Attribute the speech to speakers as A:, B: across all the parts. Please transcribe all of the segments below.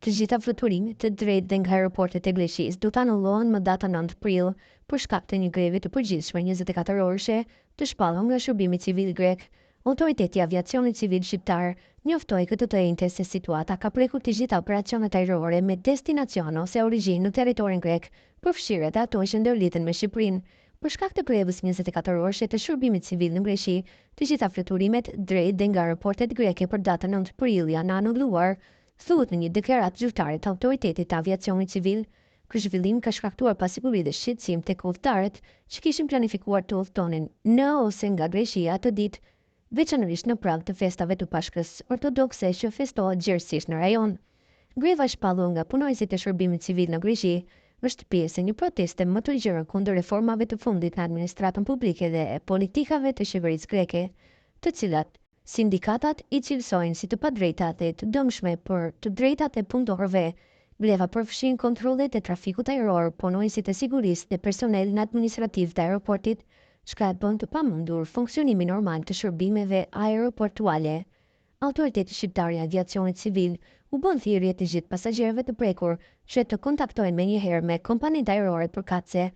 A: Të gjitha fluturimet drejt dhe nga aeroportet e Greqisë do të anullohen më data 9 prill për shkak të një greve të përgjithshme 24 orëshe të shpallur nga Shërbimi Civil Grek. Autoriteti i Aviacionit Civil Shqiptar njoftoi këtë të enjte se situata ka prekur të gjitha operacionet ajrore me destinacion ose origjinë në territorin grek, përfshirë edhe ato që ndërlidhen me Shqipërinë. Për shkak të grevës 24 orëshe të shërbimit civil në Greqi, të gjitha fluturimet drejt dhe nga aeroportet greke për datën 9 prill janë anulluar, thuhet në një deklaratë zyrtare të Autoritetit të Aviacionit Civil. Ky zhvillim ka shkaktuar pasiguri dhe shqetësim tek udhëtarët që kishin planifikuar të udhëtonin në ose nga Greqia atë ditë, veçanërisht në prag të festave të Pashkës ortodokse që festohet gjerësisht në rajon. Greva e shpallur nga punonjësit e shërbimit civil në Greqi është pjesë e një proteste më të gjerë kundër reformave të fundit në administratën publike dhe politikave të qeverisë greke, të cilat sindikatat i cilësojnë si të padrejta dhe të dëmshme për të drejtat e punëtorëve. Greva përfshin kontrollet e trafikut ajror, punonjësit e sigurisë dhe personelin administrativ të aeroportit, çka e bën të pamundur funksionimin normal të shërbimeve aeroportuale. Autoriteti Shqiptar i Aviacionit Civil u bën thirrje të gjithë pasagjerëve të prekur që të kontaktojnë menjëherë me kompanitë ajrore përkatëse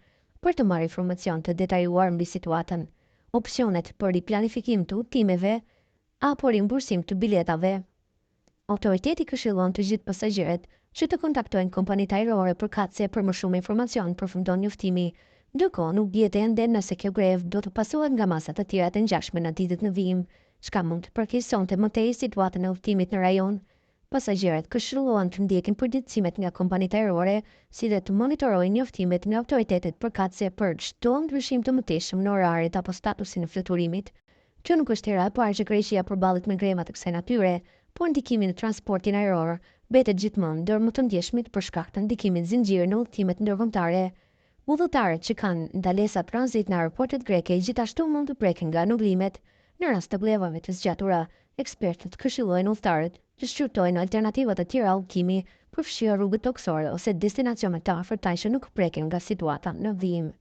A: për të marrë informacion të detajuar mbi situatën, opsionet për riplanifikim të udhëtimeve apo rimbursim të biletave. Autoriteti këshillon të gjithë pasagjerët që të kontaktojnë kompanitë ajrore përkatëse për më shumë informacion, përfundon njoftimi. Ndërkohë, nuk dihet ende nëse kjo grevë do të pasohet nga masa të tjera të ngjashme në ditët në vijim, çka mund të përkeqësonte më tej situatën e udhëtimit në rajon. Pasagjerët këshillohen të ndjekin përditësimet nga kompanitë ajrore, si dhe të monitorojnë njoftimet nga autoritetet përkatëse për çdo ndryshim të mëtejshëm në oraret apo statusin e fluturimit. Kjo nuk është hera e parë që Greqia përballet me greva të kësaj natyre, por ndikimi në transportin ajror mbetet gjithmonë ndër më të ndjeshmit për shkak të ndikimit zinxhir në udhëtimet ndërkombëtare. Udhëtarët që kanë ndalesa tranzit në aeroportet greke gjithashtu mund të preken nga anulimet. Në rast të grevave të zgjatura, ekspertët këshillojnë udhëtarët të shqyrtojnë alternativa të tjera udhëtimi, përfshirë rrugët tokësore ose destinacione të afërta që nuk preken nga situata në vijim.